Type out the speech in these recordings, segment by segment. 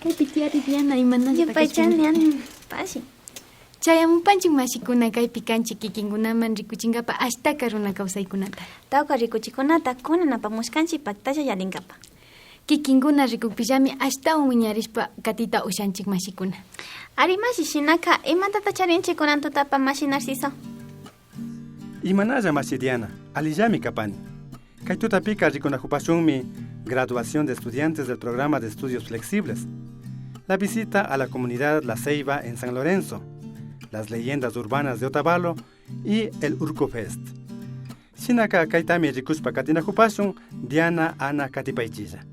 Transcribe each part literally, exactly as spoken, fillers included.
Kaypi tiyari Diana, imanalla? Yupaychani, pashi. Chayamupanchik mashikuna, kaypi kanchik kikinkunaman rikuchinkapa ashtaka runa kawsaykunata. Tawka rikuchikunata kunan apamushkanchik paktalla yallinkapa. Kikinkuna rikukpillami ashtawan wiñarishpa katita ushanchik mashikuna. Ari mashi, shinaka, imatata charinchik kunan tutapa mashi Narciso? Imanalla mashi Diana, allillami kapani. Kay tutapika rikunakupashunmi graduación de estudiantes del programa de estudios flexibles, la visita a la comunidad La Ceiba en San Lorenzo, las leyendas urbanas de Otavalo y el Urco Fest. Shinaka kaytami rikushpa katinakupashun Diana, Ana, katipaychilla.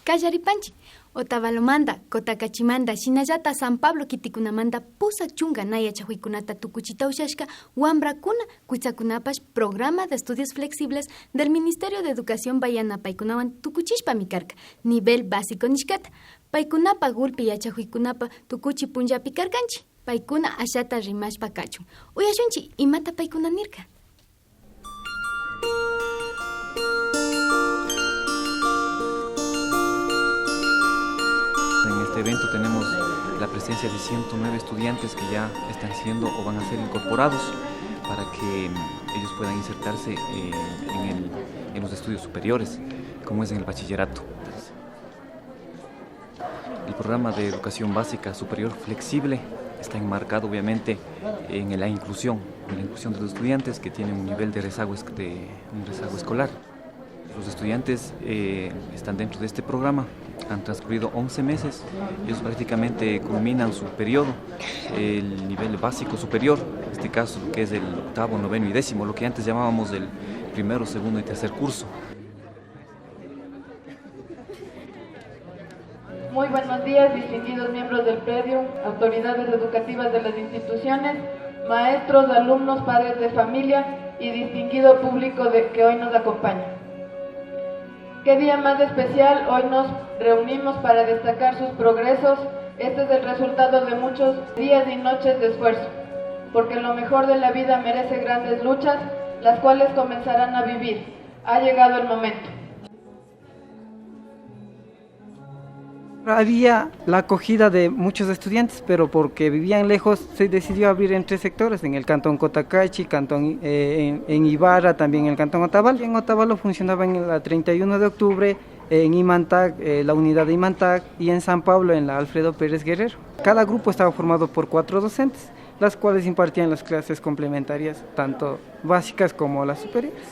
Kallaripanchik. Otavalomanta, Cotacachimanta, shinallata San Pablo kitikunamanta pusak chunka na yachakuykunata tukuchita ushashka wambrakuna, kuytsakunapash Programa de Estudios Flexibles del Ministerio de Educación Bahiana paykunawan tukuchishpami karka nivel básico nishkata. Paykunapa gulpi yachakuykunapa tukuchi punllapi karkanchik. Paykuna ashata rimashpa kachun. Uyashunchik imata paykuna nirka. En este evento tenemos la presencia de ciento nueve estudiantes que ya están siendo o van a ser incorporados para que, mm, ellos puedan insertarse, eh, en el, en los estudios superiores, como es en el bachillerato. El programa de educación básica superior flexible está enmarcado, obviamente, en la inclusión, en la inclusión de los estudiantes que tienen un nivel de rezago es-, de un rezago escolar. Los estudiantes, eh, están dentro de este programa, han transcurrido once meses, ellos prácticamente culminan su periodo, el nivel básico superior, en este caso lo que es el octavo, noveno y décimo, lo que antes llamábamos el primero, segundo y tercer curso. Muy buenos días, distinguidos miembros del predio, autoridades educativas de las instituciones, maestros, alumnos, padres de familia y distinguido público de, que hoy nos acompaña. Qué día más especial, hoy nos reunimos para destacar sus progresos. Este es el resultado de muchos días y noches de esfuerzo, porque lo mejor de la vida merece grandes luchas, las cuales comenzarán a vivir. Ha llegado el momento. Había la acogida de muchos estudiantes, pero porque vivían lejos, se decidió abrir en tres sectores, en el cantón Cotacachi, cantón, eh, en, en Ibarra, también en el cantón Otavalo. En Otavalo funcionaba en la treinta y uno de octubre, en Imantag, eh, la unidad de Imantag, y en San Pablo, en la Alfredo Pérez Guerrero. Cada grupo estaba formado por cuatro docentes, las cuales impartían las clases complementarias, tanto básicas como las superiores.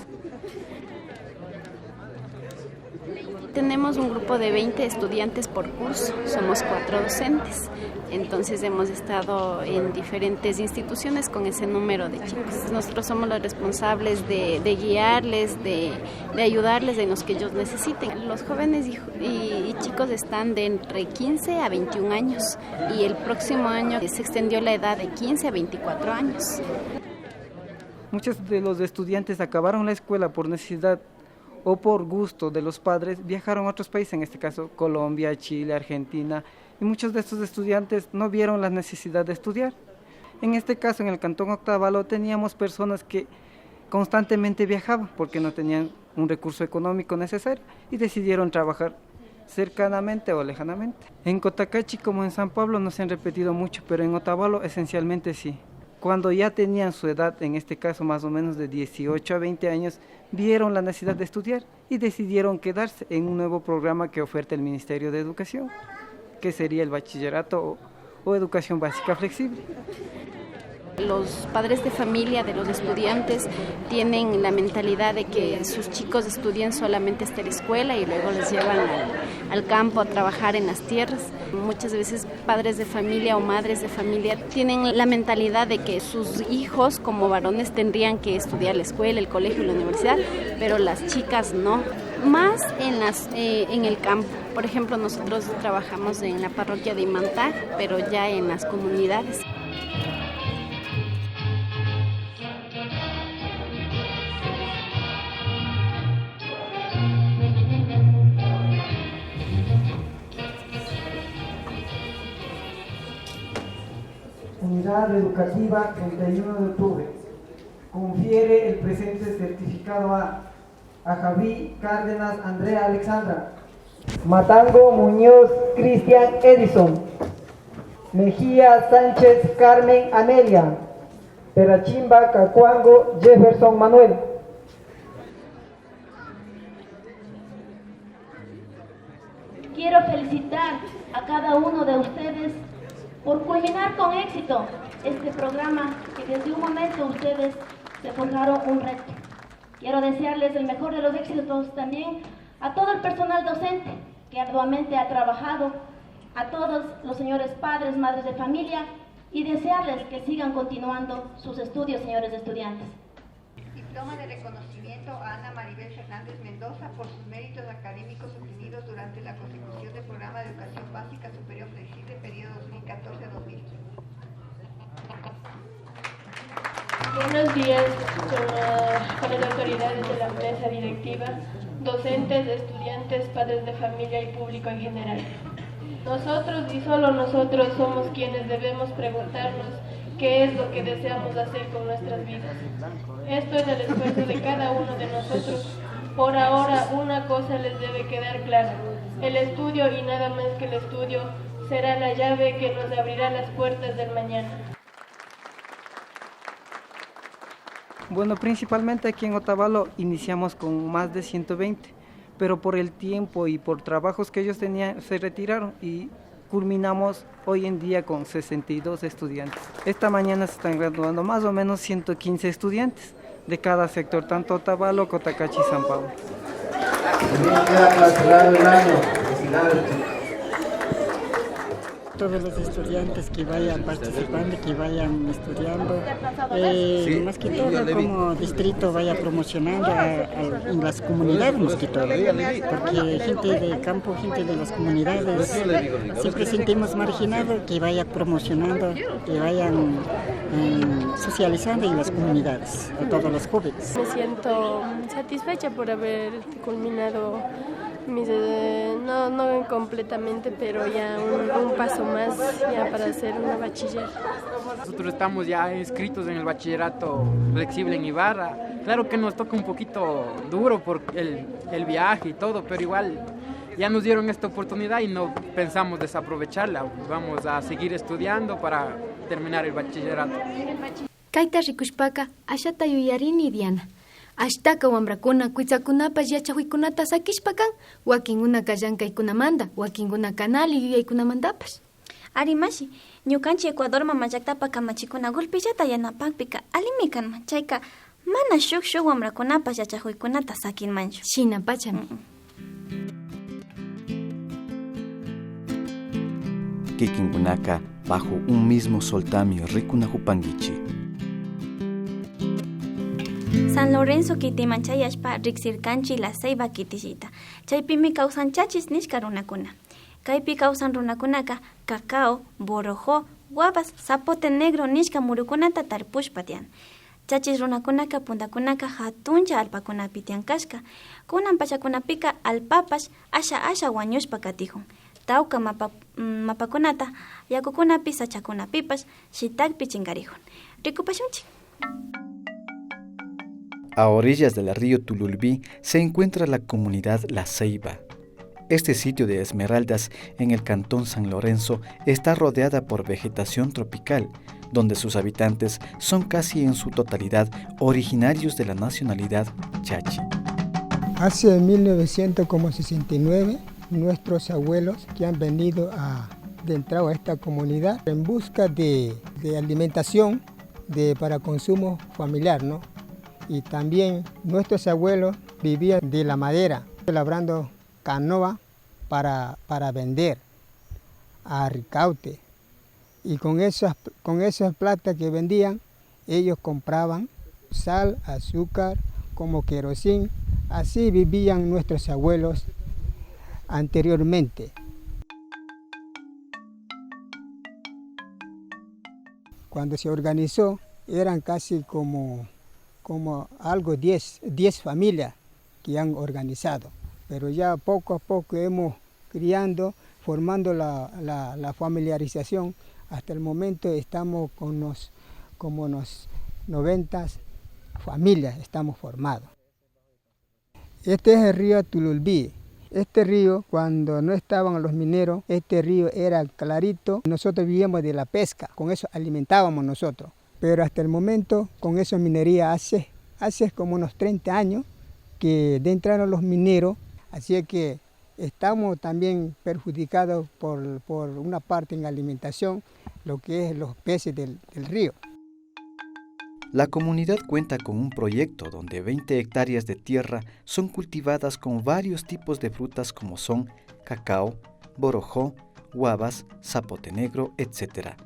Tenemos un grupo de veinte estudiantes por curso, somos cuatro docentes. Entonces hemos estado en diferentes instituciones con ese número de chicos. Nosotros somos los responsables de, de guiarles, de, de ayudarles en los que ellos necesiten. Los jóvenes y, y, y chicos están de entre quince a veintiún años y el próximo año se extendió la edad de quince a veinticuatro años. Muchos de los estudiantes acabaron la escuela por necesidad o por gusto de los padres, viajaron a otros países, en este caso Colombia, Chile, Argentina, y muchos de estos estudiantes no vieron la necesidad de estudiar. En este caso, en el cantón Otavalo, teníamos personas que constantemente viajaban porque no tenían un recurso económico necesario y decidieron trabajar cercanamente o lejanamente. En Cotacachi como en San Pablo no se han repetido mucho, pero en Otavalo esencialmente sí. Cuando ya tenían su edad, en este caso más o menos de dieciocho a veinte años, vieron la necesidad de estudiar y decidieron quedarse en un nuevo programa que oferta el Ministerio de Educación, que sería el bachillerato o, o educación básica flexible. Los padres de familia de los estudiantes tienen la mentalidad de que sus chicos estudien solamente hasta la escuela y luego les llevan al, al campo a trabajar en las tierras. Muchas veces padres de familia o madres de familia tienen la mentalidad de que sus hijos como varones tendrían que estudiar la escuela, el colegio, la universidad, pero las chicas no. Más en las, eh, en el campo. Por ejemplo, nosotros trabajamos en la parroquia de Imantag, pero ya en las comunidades. Unidad Educativa treinta y uno de octubre. Confiere el presente certificado a, a Javi Cárdenas Andrea Alexandra. Matango Muñoz Cristian Edison, Mejía Sánchez Carmen Amelia, Perachimba Cacuango Jefferson Manuel. Quiero felicitar a cada uno de ustedes por culminar con éxito este programa que desde un momento ustedes se forjaron un reto. Quiero desearles el mejor de los éxitos también a todo el personal docente que arduamente ha trabajado, a todos los señores padres, madres de familia, y desearles que sigan continuando sus estudios, señores estudiantes. Diploma de reconocimiento a Ana Maribel Fernández Mendoza por sus méritos académicos obtenidos durante la consecución del programa de educación básica superior flexible periodo dos mil catorce a dos mil quince. Buenos días, con las, con las autoridades de la mesa directiva, docentes, estudiantes, padres de familia y público en general. Nosotros y solo nosotros somos quienes debemos preguntarnos qué es lo que deseamos hacer con nuestras vidas. Esto es el esfuerzo de cada uno de nosotros. Por ahora, una cosa les debe quedar clara. El estudio y nada más que el estudio será la llave que nos abrirá las puertas del mañana. Bueno, principalmente aquí en Otavalo iniciamos con más de ciento veinte, pero por el tiempo y por trabajos que ellos tenían, se retiraron y culminamos hoy en día con sesenta y dos estudiantes. Esta mañana se están graduando más o menos ciento quince estudiantes de cada sector, tanto Otavalo, Cotacachi y San Pablo. Bien, ya para cerrar el año. Felicidades, chicos. Todos los estudiantes que vayan participando, que vayan estudiando, eh, sí, más que todo como distrito vaya promocionando a, a, en las comunidades más que todo, porque gente de campo, gente de las comunidades, siempre sentimos marginado, que vaya promocionando, que vayan, eh, socializando en las comunidades, a todos los jóvenes. Me siento satisfecha por haber culminado mis, eh, no, no completamente, pero ya un, un paso más ya para ser una bachiller. Nosotros estamos ya inscritos en el bachillerato flexible en Ibarra. Claro que nos toca un poquito duro por el, el viaje y todo, pero igual ya nos dieron esta oportunidad y no pensamos desaprovecharla. Vamos a seguir estudiando para terminar el bachillerato. Kayta rikushpaka ashata yuyarini, Diana. Ashtaka wambrakuna, kuytsakunapash yachakuykunata sakishpa kan, wakinkunaka llankaykunamanta, wakinkuna kanali yuyaykunamantapash. Ari mashi, ñukanchik Ecuador mamallaktapa kamachikuna gulpillata yanapakpika allimi kanman. Chayka mana shuk shuk wambrakunapash yachakuykunata sakinmanchu. Shinapachami. Mm-mm. Kikinkunaka bajo un mismo soltami rikunakupankichik. San Lorenzo kitiman chayashpa riksirkanchik La Ceiba kitillita. Chaypimi kawsan chachis nishka runakuna. Kaypi kawsan runakunaka cacao, borojó, guavas, zapote negro nishka murukunata tarpushpa tiyan. Chachis runakunaka puntakunaka hatunlla allpakunapi tiyan kashka. Kunan pachakunapika allpapash asha asha wañushpa katikun. Tawka mapa-, mm, mapakunata yakukunapi sachakunapipash shitakpi chinkarikun. Rikupashunchik. A orillas del río Tululbí se encuentra la comunidad La Ceiba. Este sitio de esmeraldas en el cantón San Lorenzo está rodeada por vegetación tropical, donde sus habitantes son casi en su totalidad originarios de la nacionalidad chachi. Hace mil novecientos sesenta y nueve, nuestros abuelos que han venido a, adentrado a esta comunidad en busca de, de alimentación de, para consumo familiar, ¿no? Y también nuestros abuelos vivían de la madera, labrando canoa para, para vender a Ricaute. Y con esas, con esas plata que vendían, ellos compraban sal, azúcar, como querosín. Así vivían nuestros abuelos anteriormente. Cuando se organizó, eran casi como, como algo diez, diez familias que han organizado, pero ya poco a poco hemos criando, formando la, la, la familiarización. Hasta el momento estamos con los, como unos noventa familias estamos formados. Este es el río Tululbí. Este río, cuando no estaban los mineros, este río era clarito. Nosotros vivíamos de la pesca, con eso alimentábamos nosotros. Pero hasta el momento, con esa minería hace, hace como unos treinta años que entraron los mineros, así es que estamos también perjudicados por, por una parte en alimentación, lo que es los peces del, del río. La comunidad cuenta con un proyecto donde veinte hectáreas de tierra son cultivadas con varios tipos de frutas como son cacao, borojó, guavas, zapote negro, etcétera.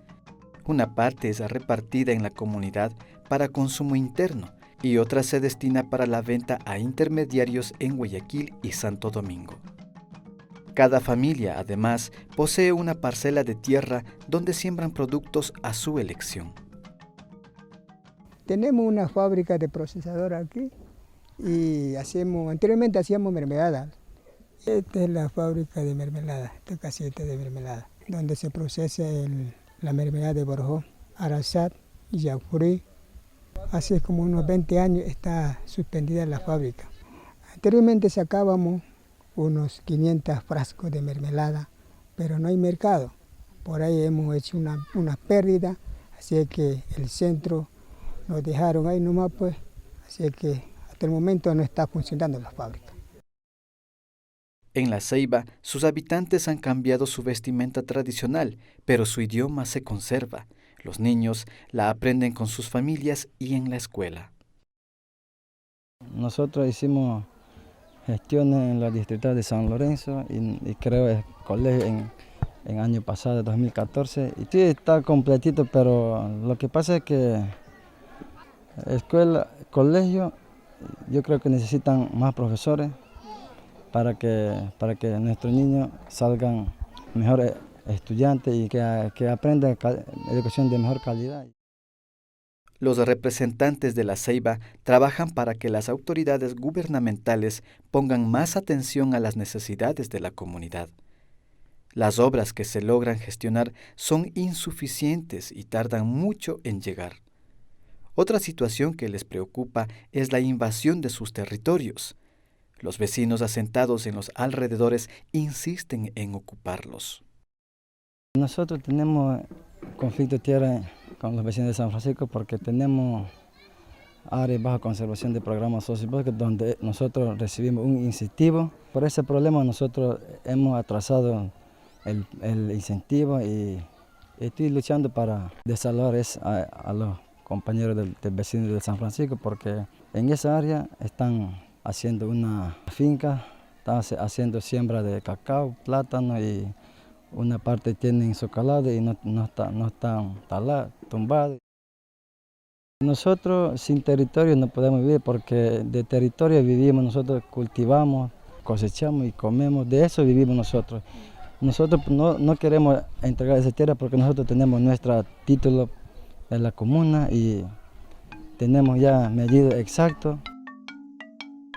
Una parte es repartida en la comunidad para consumo interno y otra se destina para la venta a intermediarios en Guayaquil y Santo Domingo. Cada familia, además, posee una parcela de tierra donde siembran productos a su elección. Tenemos una fábrica de procesador aquí y hacemos, anteriormente hacíamos mermelada. Esta es la fábrica de mermelada, esta caseta de mermelada, donde se procesa el, la mermelada de borojó, arasat y jaucurí. Hace como unos veinte años está suspendida la fábrica. Anteriormente sacábamos unos quinientos frascos de mermelada, pero no hay mercado. Por ahí hemos hecho una, una pérdida, así es que el centro nos dejaron ahí nomás, pues, así es que hasta el momento no está funcionando la fábrica. En La Ceiba, sus habitantes han cambiado su vestimenta tradicional, pero su idioma se conserva. Los niños la aprenden con sus familias y en la escuela. Nosotros hicimos gestiones en la distrital de San Lorenzo y, y creo el colegio en, en año pasado, dos mil catorce, y sí está completito, pero lo que pasa es que escuela, colegio, yo creo que necesitan más profesores para que, para que nuestros niños salgan mejores estudiantes y que, que aprendan educación de mejor calidad. Los representantes de La Ceiba trabajan para que las autoridades gubernamentales pongan más atención a las necesidades de la comunidad. Las obras que se logran gestionar son insuficientes y tardan mucho en llegar. Otra situación que les preocupa es la invasión de sus territorios. Los vecinos asentados en los alrededores insisten en ocuparlos. Nosotros tenemos conflicto de tierra con los vecinos de San Francisco porque tenemos área bajo conservación de programa sociobosque donde nosotros recibimos un incentivo. Por ese problema nosotros hemos atrasado el, el incentivo y estoy luchando para desalojar a, a los compañeros del, del vecino de San Francisco porque en esa área están haciendo una finca, está haciendo siembra de cacao, plátano y una parte tienen su calado y no, no está, no están talados, tumbados. Nosotros sin territorio no podemos vivir porque de territorio vivimos, nosotros cultivamos, cosechamos y comemos, de eso vivimos nosotros. Nosotros no, no queremos entregar esa tierra porque nosotros tenemos nuestro título en la comuna y tenemos ya medido exacto.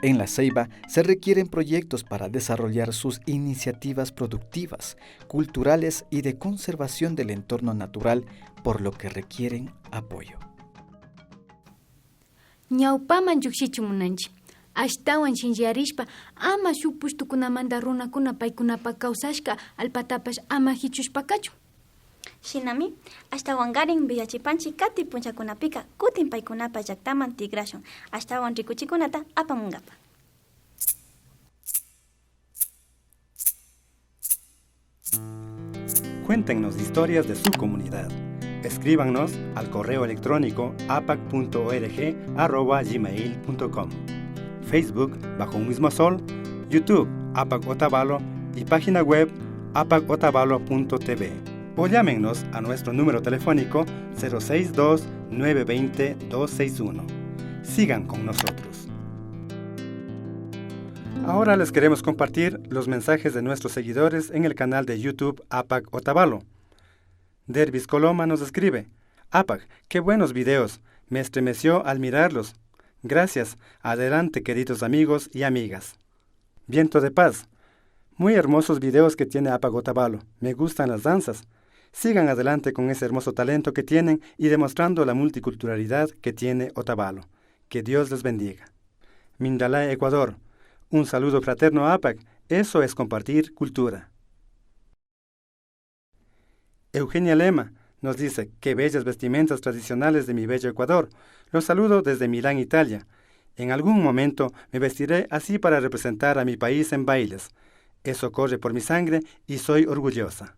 En La Ceiba se requieren proyectos para desarrollar sus iniciativas productivas, culturales y de conservación del entorno natural, por lo que requieren apoyo. Ñawpaman llukshichimunanchi. Ashtawan shinlliyarishpa, ama shuk pushtukunamanta runakuna paykunapa kawsashka allpatapash ama hichushpa kachun. Shinami, ashtawankarin willachipanchi kati punchakunapika kutin paykunapa llaktaman tikrashun, ashtawan rikuchikunata apamunkapa. Cuéntenos historias de su comunidad. Escríbanos al correo electrónico apac punto org arroba gmail punto com. Facebook Bajo un mismo sol, YouTube Apac Otavalo y página web apac otavalo punto t v. O llámenos a nuestro número telefónico cero seis dos, nueve veinte, dos seis uno. Sigan con nosotros. Ahora les queremos compartir los mensajes de nuestros seguidores en el canal de YouTube Apac Otavalo. Dervis Coloma nos escribe: Apac, qué buenos videos. Me estremeció al mirarlos. Gracias. Adelante, queridos amigos y amigas. Viento de Paz. Muy hermosos videos que tiene Apac Otavalo. Me gustan las danzas. Sigan adelante con ese hermoso talento que tienen y demostrando la multiculturalidad que tiene Otavalo. Que Dios les bendiga. Mindalay, Ecuador. Un saludo fraterno, Apac. Eso es compartir cultura. Eugenia Lema nos dice: "Qué bellas vestimentas tradicionales de mi bello Ecuador. Los saludo desde Milán, Italia. En algún momento me vestiré así para representar a mi país en bailes. Eso corre por mi sangre y soy orgullosa".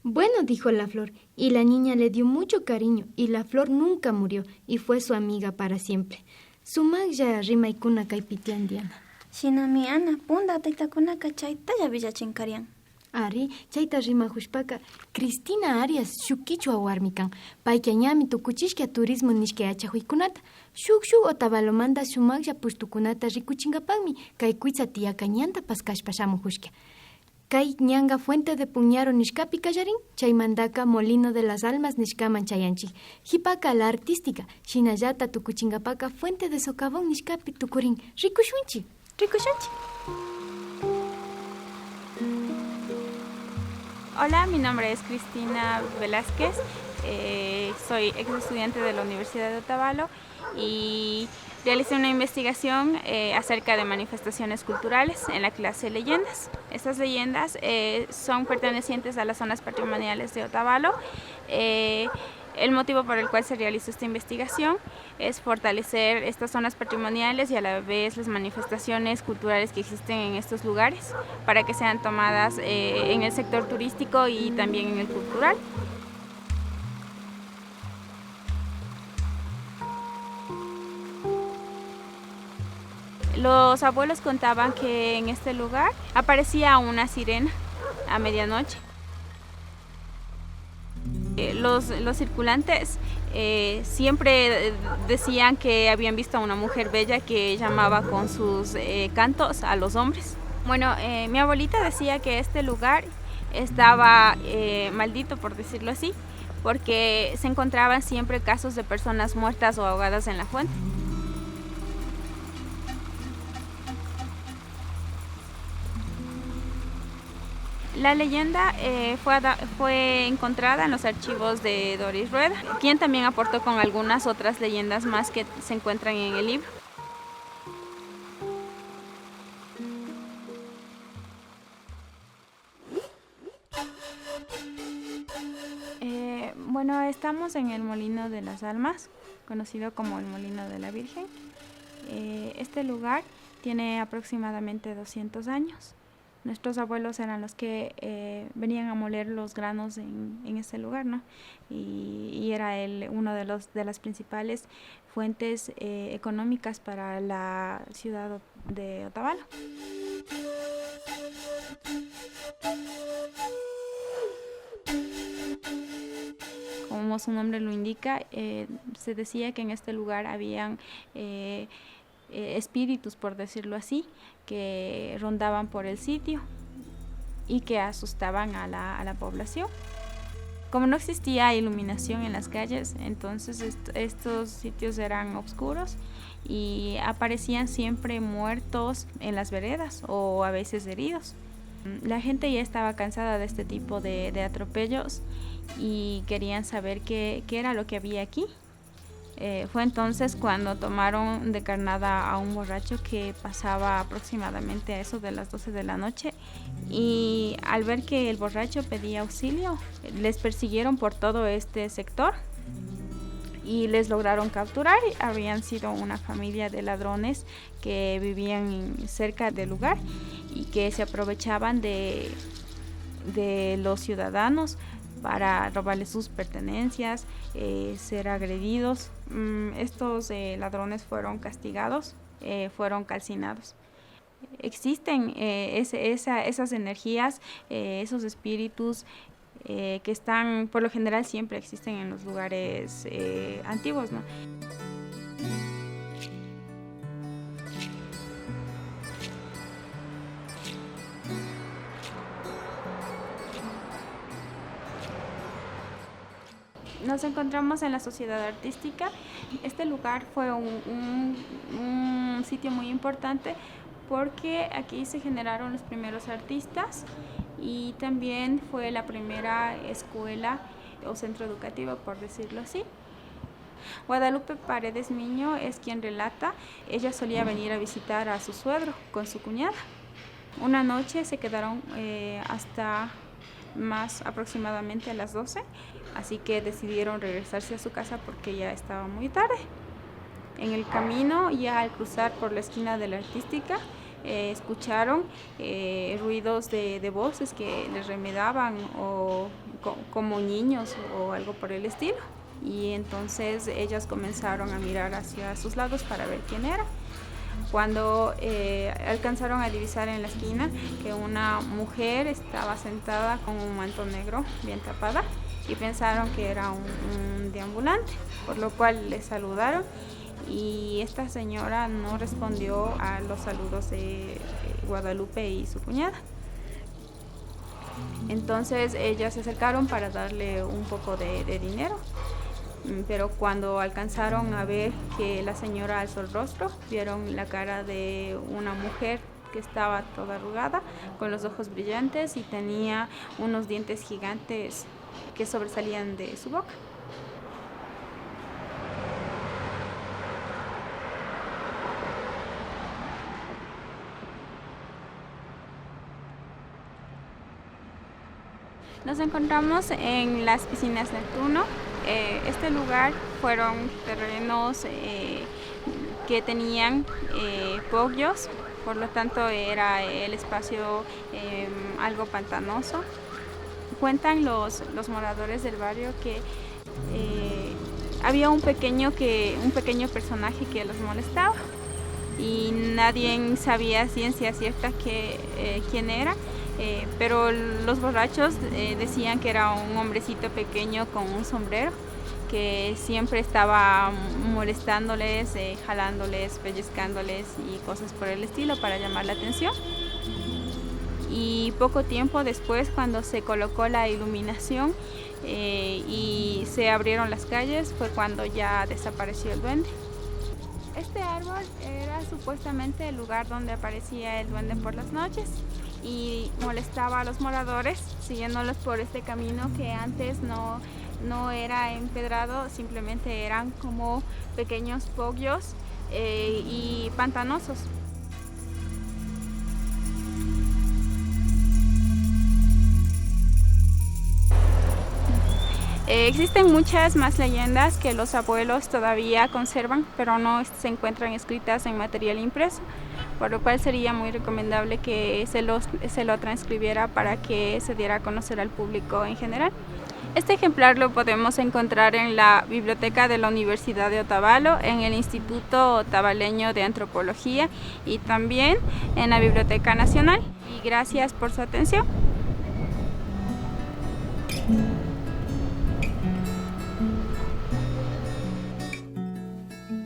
Bueno, dijo la flor, y la niña le dio mucho cariño, y la flor nunca murió, y fue su amiga para siempre. Sumaklla rimaykuna kaypi tiyan, Diana. Shinami, Ana, punta taytakunaka chaytalla willachin karian. Ari, chayta rimajushpaka, Cristina Arias shuk kichwa warmi kan. Payka ñami tukuchishka turismo nishka yachajuykunata. Shuk shuk Otavalomanta sumaklla pushtukunata rikuchinkapakmi kay kuytsa tiyaka ñanta paskashpa shamujushka. Kay ñanka Fuente de Puñaro nishkapi kallarin, chaymantaka Molino de las Almas nishkaman chayanchik. Jipaka La Artística, shinallata tukuchinkapaka Fuente de Socavón nishkapi tukurin. Rikushunchik. Rikushunchik. Hola, mi nombre es Cristina Velázquez. Eh, soy ex estudiante de la Universidad de Otavalo y realicé una investigación, eh, acerca de manifestaciones culturales en la clase de leyendas. Estas leyendas, eh, son pertenecientes a las zonas patrimoniales de Otavalo. Eh, el motivo por el cual se realizó esta investigación es fortalecer estas zonas patrimoniales y a la vez las manifestaciones culturales que existen en estos lugares para que sean tomadas, eh, en el sector turístico y también en el cultural. Los abuelos contaban que en este lugar aparecía una sirena a medianoche. Eh, los, los circulantes, eh, siempre, eh, decían que habían visto a una mujer bella que llamaba con sus, eh, cantos a los hombres. Bueno, eh, mi abuelita decía que este lugar estaba, eh, maldito, por decirlo así, porque se encontraban siempre casos de personas muertas o ahogadas en la fuente. La leyenda, eh, fue ada-, fue encontrada en los archivos de Doris Rueda, quien también aportó con algunas otras leyendas más que se encuentran en el libro. Eh, bueno, estamos en el Molino de las Almas, conocido como el Molino de la Virgen. Eh, este lugar tiene aproximadamente doscientos años. Nuestros abuelos eran los que, eh, venían a moler los granos en, en este lugar, ¿no? Y, y era el, uno de los, de las principales fuentes, eh, económicas para la ciudad de Otavalo. Como su nombre lo indica, eh, se decía que en este lugar habían, eh, eh, espíritus, por decirlo así, que rondaban por el sitio y que asustaban a la, a la población. Como no existía iluminación en las calles, entonces est-, estos sitios eran oscuros y aparecían siempre muertos en las veredas o a veces heridos. La gente ya estaba cansada de este tipo de, de atropellos y querían saber qué, qué era lo que había aquí. Eh, fue entonces cuando tomaron de carnada a un borracho que pasaba aproximadamente a eso de las doce de la noche, y al ver que el borracho pedía auxilio, les persiguieron por todo este sector y les lograron capturar. Habían sido una familia de ladrones que vivían cerca del lugar y que se aprovechaban de, de los ciudadanos para robarles sus pertenencias, eh, ser agredidos. Mm, estos, eh, ladrones fueron castigados, eh, fueron calcinados. Existen, eh, ese, esa, esas energías, eh, esos espíritus, eh, que están, por lo general, siempre existen en los lugares, eh, antiguos, ¿no? Nos encontramos en la Sociedad Artística. Este lugar fue un, un, un sitio muy importante porque aquí se generaron los primeros artistas y también fue la primera escuela o centro educativo, por decirlo así. Guadalupe Paredes Miño es quien relata, ella solía venir a visitar a su suegro con su cuñada. Una noche se quedaron, eh, hasta más aproximadamente a las doce, así que decidieron regresarse a su casa porque ya estaba muy tarde. En el camino, ya al cruzar por la esquina de la Artística, eh, escucharon, eh, ruidos de, de voces que les remedaban o co-, como niños o algo por el estilo. Y entonces ellas comenzaron a mirar hacia sus lados para ver quién era. Cuando, eh, alcanzaron a divisar en la esquina que una mujer estaba sentada con un manto negro bien tapada y pensaron que era un, un deambulante, por lo cual le saludaron y esta señora no respondió a los saludos de, eh, Guadalupe y su cuñada. Entonces ellas se acercaron para darle un poco de, de dinero, mm, pero cuando alcanzaron a ver que la señora alzó el rostro, vieron la cara de una mujer que estaba toda arrugada, con los ojos brillantes y tenía unos dientes gigantes que sobresalían de su boca. Nos encontramos en las piscinas Neptuno. Eh, este lugar fueron terrenos, eh, que tenían, eh, poggios, por lo tanto era el espacio, em, algo pantanoso. Cuentan los, los moradores del barrio que, eh, había un pequeño que, un pequeño personaje que los molestaba y nadie sabía ciencia cierta que, eh, quién era, eh, pero los borrachos, eh, decían que era un hombrecito pequeño con un sombrero que siempre estaba molestándoles, eh, jalándoles, pellizcándoles y cosas por el estilo para llamar la atención. Y poco tiempo después, cuando se colocó la iluminación, eh, y se abrieron las calles, fue cuando ya desapareció el duende. Este árbol era supuestamente el lugar donde aparecía el duende por las noches y molestaba a los moradores siguiéndolos por este camino que antes no, no era empedrado, simplemente eran como pequeños poggios, eh, y pantanosos. Eh, existen muchas más leyendas que los abuelos todavía conservan, pero no se encuentran escritas en material impreso, por lo cual sería muy recomendable que se los, se lo transcribiera para que se diera a conocer al público en general. Este ejemplar lo podemos encontrar en la biblioteca de la Universidad de Otavalo, en el Instituto Otavaleño de Antropología y también en la Biblioteca Nacional. Y gracias por su atención.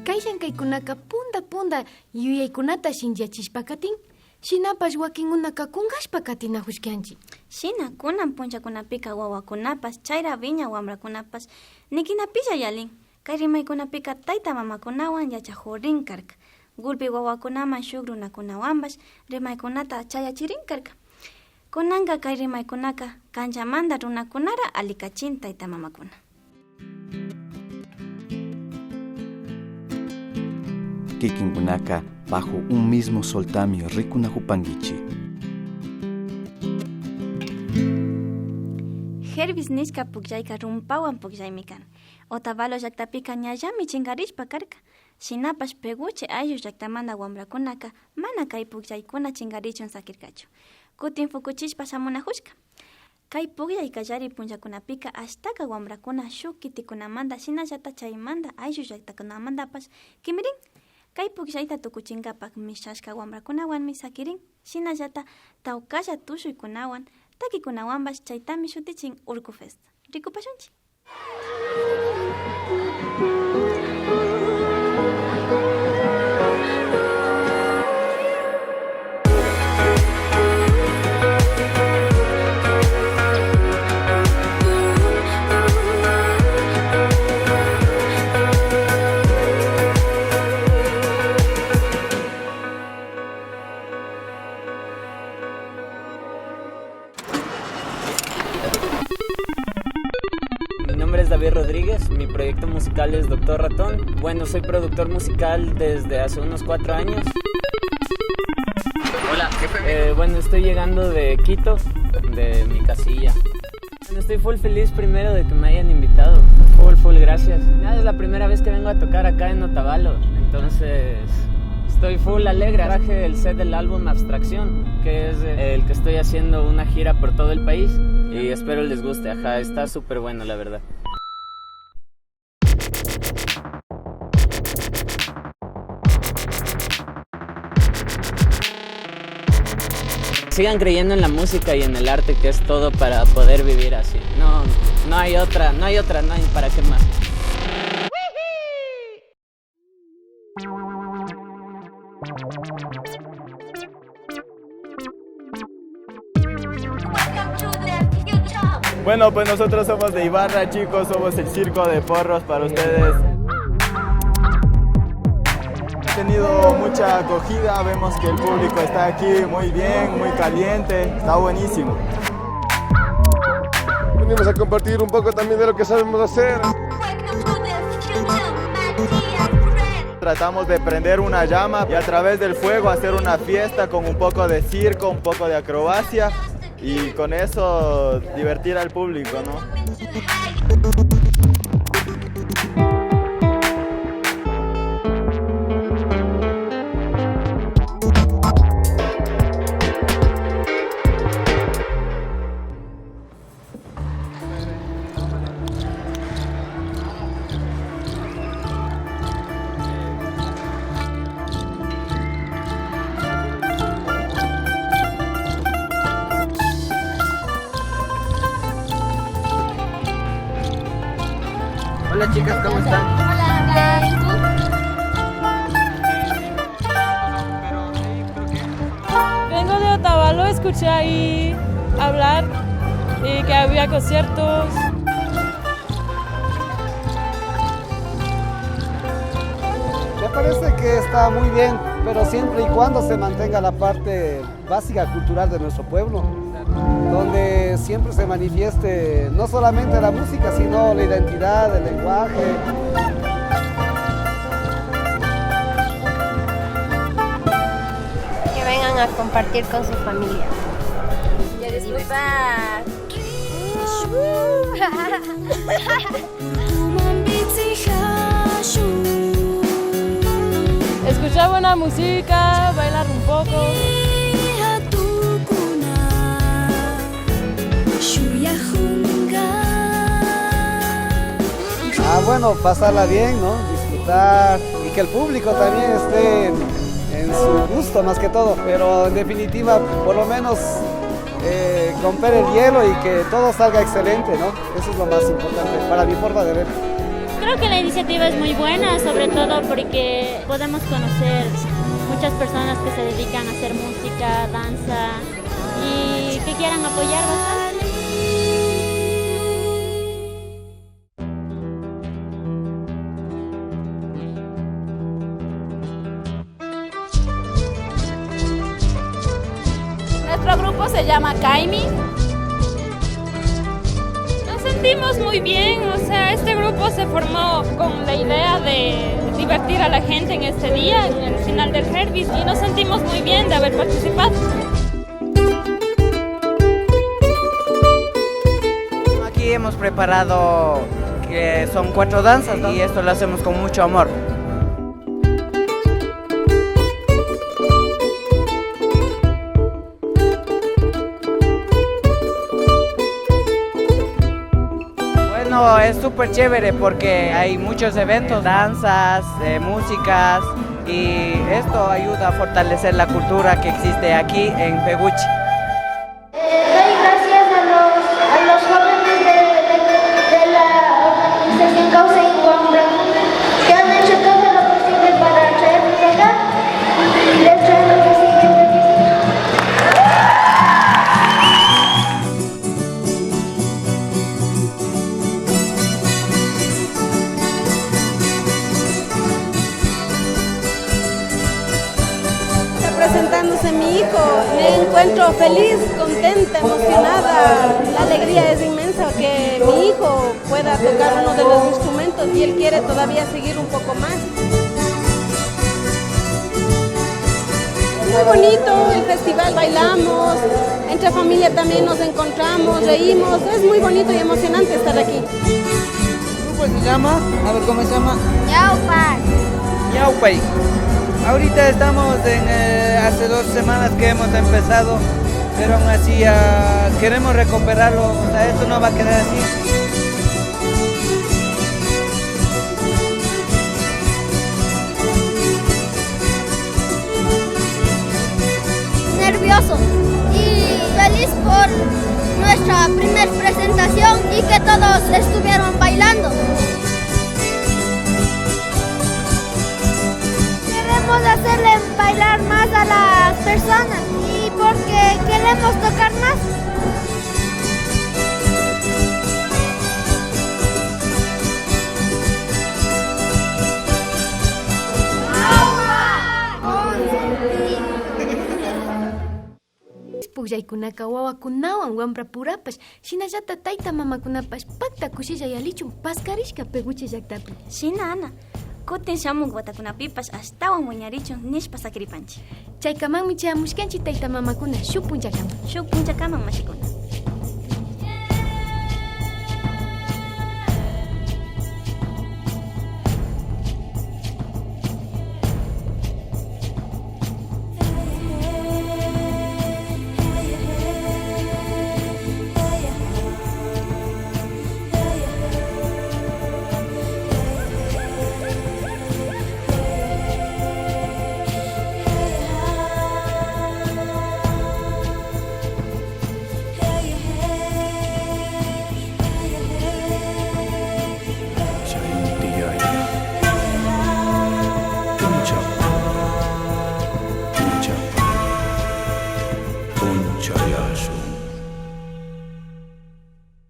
Kay llankaykunaka punda punda yuyaykunata shinllachishpa katin, shinapash wakinkunaka kunkashpa katinajushkanchik. Shina, kunan punllakunapika wawakunapash, chayra wiña wambrakunapash nikinapilla yalin. Kay rimaykunapika tayta mamakunawan yachajurin karka. Gulpi wawakunaman shuk runakunawanpash rimaykunata chayachirin karka. Kunanka kay rimaykunaka kanchamanta runakunara allikachin tayta mamakuna. Kikinkunaka bajo un mismo soltami rikunajupankichik. Jervis nishka pukllayka rumpawan pukllaymi kan. Otavalo llaktapika ñallami chinkarishpa karka. Shinapash Peguche ayllu llaktamanta wambrakunaka mana kay pukllaykuna chinkarichun sakirkachu. Kutin fukuchishpa shamunajushka. Kay pukllay kallari punllakunapika ashtaka wambrakuna shuk kitikunamanta shinallata chaymanta ayllu llaktakunamantapash kimirin. Kay pukllayta tukuchinkapak mishashka wambrakunawanmi sakirin, shinallata tawkalla tushuykunawan, takikunawanpash chaytami shutichin Urku Fest. Rikupashunchik. Mi nombre es David Rodríguez, mi proyecto musical es Doctor Ratón. Bueno, soy productor musical desde hace unos cuatro años. Hola, jefe. Eh, bueno, estoy llegando de Quito, de mi casilla. Bueno, estoy full feliz primero de que me hayan invitado. Full, full, gracias. Nada, es la primera vez que vengo a tocar acá en Otavalo. Entonces, estoy full alegre. Traje el set del álbum Abstracción, que es el que estoy haciendo una gira por todo el país. Y espero les guste. Ajá, está súper bueno, la verdad. Sigan creyendo en la música y en el arte, que es todo para poder vivir así. No, no hay otra, no hay otra, no hay para qué más. Bueno, pues nosotros somos de Ibarra, chicos, somos el Circo de Porros para ustedes. Ha tenido mucha acogida, vemos que el público está aquí muy bien, muy caliente, está buenísimo. Venimos a compartir un poco también de lo que sabemos hacer. Tratamos de prender una llama y a través del fuego hacer una fiesta con un poco de circo, un poco de acrobacia y con eso divertir al público, ¿no? Hola chicas, ¿cómo están? Hola, bien, ¿y tú? Vengo de Otavalo, escuché ahí hablar y que había conciertos. Me parece que está muy bien, pero siempre y cuando se mantenga la parte básica cultural de nuestro pueblo, donde siempre se manifieste no solamente la música, sino la identidad, el lenguaje. Que vengan a compartir con su familia. Y a disfrutar. Escuchar buena música, bailar un poco. Ah, bueno, pasarla bien, ¿no? Disfrutar y que el público también esté en, en su gusto más que todo, pero en definitiva, por lo menos eh, romper el hielo y que todo salga excelente, ¿no? Eso es lo más importante para mi forma de ver. Creo que la iniciativa es muy buena, sobre todo porque podemos conocer muchas personas que se dedican a hacer música, danza y que quieran apoyar bastante. Nuestro grupo se llama Kaimi. Nos sentimos muy bien, o sea, este grupo se formó con la idea de divertir a la gente en este día, en el final del Hervis, y nos sentimos muy bien de haber participado. Aquí hemos preparado, que son cuatro danzas, ¿no? Y esto lo hacemos con mucho amor. Bueno, es súper chévere porque hay muchos eventos, danzas, eh, músicas, y esto ayuda a fortalecer la cultura que existe aquí en Peguche. Eh, doy gracias a los, a los jóvenes de, de, de la organización Cauce y Wambra que han hecho todo lo posible para traernos acá y les traemos el siguiente disco. Representándose Mi hijo, me encuentro feliz, contenta, emocionada. La alegría es inmensa que mi hijo pueda tocar uno de los instrumentos y él quiere todavía seguir un poco más. Muy bonito el festival, bailamos, entre familia también nos encontramos, reímos, es muy bonito y emocionante estar aquí. ¿Grupo se llama? A ver, ¿cómo se llama? Ñawpay. Ñawpay. Ahorita estamos en, eh, hace dos semanas que hemos empezado, pero aún así ah, queremos recuperarlo, o sea, esto no va a quedar así. Nervioso y feliz por nuestra primer presentación y que todos estuvieron bailando. Queremos hacerle bailar más a las personas y porque queremos tocar más. Pukllaykunaka wawakunawan wamprapurapash, shinallata tayta mamakunapash pakta kushilla yalichun paskarishka Peguche llaktapi. Shina Ana, kutin shamuk watakunapipash ashtawan wiñarichun nishpa sakiripanchik. Chaykamanmi chayamushkanchik tayta mamakuna shuk punchakaman. Shuk punchakaman mashikuna.